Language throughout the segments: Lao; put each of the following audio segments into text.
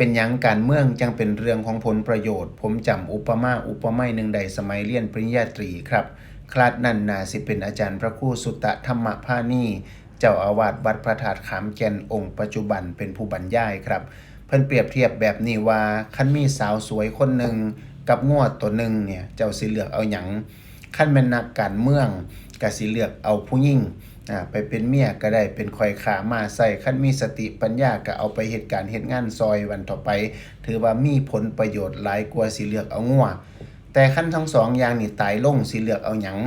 ປັນຫຍັງການເມືອງຈັ່ງເປັນເລື່ອງຂອງຜົນປະໂຫຍດ? ຜົມຈຳອຸປະມາອຸປະໄມໜຶ່ງໄດ້ສະໄໝຮຽນປະລິນຍາຕີຄັບ. ຄລາສນັ້ນໜ້າຊິເປັນອາຈານພະຄູ ສຸຕະ ທຳມະພານີ ເຈົ້າອາວາດວັດພະທາດຂາມແກ່ນ ອົງປັດຈຸບັນເປັນຜູ້ບັນຍາຍຄັບ. ເພິ່ນປຽບທຽບແບບນີ້ວ່າ ຄັນມີສາວສວຍຄົນໜຶ່ງກັບງົວໂຕໜຶ່ງເນ່ຍ ເຈົ້າຊິເລືອກເອົາຫຍັງ? ຄັນແມ່ນນັກການເມືອງ ກະຊິເລືອກເອົາຜູ້ຍິງ ອາ ໄປເປັນເມຍກະໄດ້ ເປັນຂ້ອຍຂ້າມ້າໃຊ້. ຄັນມີສະຕິປັນຍາ ກະເອົາໄປເຮັດການເຮັດງານຊ່ອຍວັນເທາະໄປ ຖືວ່າມີຜົນປະໂຫຍດຫຼາຍກວ່າຊິເລືອກເອົາງົວ. ແຕ່ຄັນທັງສອງຢ່າງນີ້ຕາຍລົງ ຊິເລືອກເອົາຫຍັງ?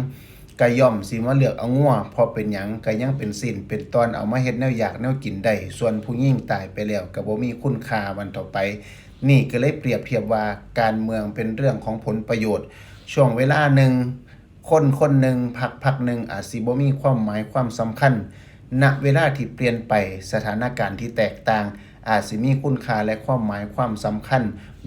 ກະຍ່ອມຊິມາເລືອກເອົາງົວ ເພາະເປັນຫຍັງ? ກະຍັງເປັນຊີ້ນເປັນຕອນ ເອົາມາເຮັດແນວຢາກແນວກິນໄດ້. ສ່ວນຜູ້ຍິງຕາຍໄປແລ້ວ ກະບໍ່ມີຄຸນຄ່າວັນເທາະໄປ. ນີ້ກະເລີຍປຽບທຽບວ່າ ການເມືອງເປັນເລື່ອງຂອງຜົນປະໂຫຍດ. ຊ່ວງເວລາໜຶ່ງ ຄົນຄົນໜຶ່ງ ພັກພັກໜຶ່ງ ອາດຊິບໍ່ມີຄວາມໝາຍຄວາມສຳຄັນ. ນະເວລາທີ່ປ່ຽນໄປ ສະຖານະການທີ່ແຕກຕ່າງ ອາດຊິມີຄຸນຄ່າ ແລະ ຄວາມໝາຍຄວາມສຳຄັນ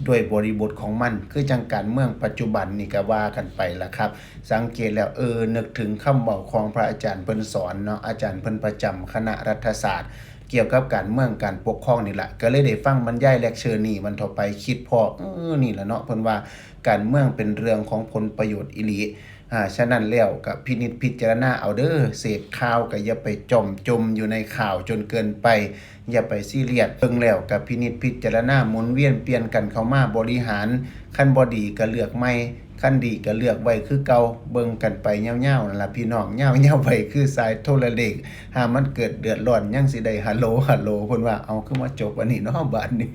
ດ້ວຍບໍລິບົດຂອງມັນ. ຄືຈັ່ງການເມືອງປັດຈຸບັນນີ້ກະວ່າກັນໄປລະຄັບ. ສັງເກດແລ້ວ ເອີ ນຶກເຖິງຄຳເວົ້າຂອງພະອາຈານເພິ່ນສອນເນາະ, ອາຈານເພິ່ນປະຈຳຄະນະລັດຖະສາດ ກ່ຽວກັບການເມືອງການປົກຄອງນີ້ລະ. ກະເລີຍໄດ້ຟັງບັນຍາຍເລັກເຊີນີ້ວັນເທາະໄປ ຄິດພໍ້ ເອີ ນີ້ລະເນາະ ເພິ່ນວ່າການເມືອງເປັນເລື່ອງຂອງຜົນປະໂຫຍດອີ່ຫຼີ. ອາ ສະນັ້ນແລ້ວກະພິນິດພິຈາລະນາເອົາເດີ. ເສບຂ່າວກະຢ່າໄປຈ້ອມຈົມຢູ່ໃນຂ່າວຈົນເກີນໄປ, ຢ່າໄປຊີຣຽສ. ເບິ່ງແລ້ວກະພິນິດພິຈາລະນາໝູນວຽນປ່ຽນກັນເຂົ້າມາບໍລິຫານ. ຄັນບໍ່ດີກະເລືອກໃໝ່, ຄັນດີກະເລືອກໄວ້ຄືເກົ່າ. ເບິ່ງກັນໄປຍາວໆນັ້ນລະພີ່ນ້ອງ, ຍາວໆໄປຄືສາຍໂທລະເລກ, ຫາມັນເກີດເດືອດຮ້ອນ ຍັງຊິໄດ້ຮາໂຫຼ ຮາໂຫຼ. ເພິ່ນວ່າ ເອົາ ຄືມາຈົບອັນນີ້ເນາະບາດນີ້.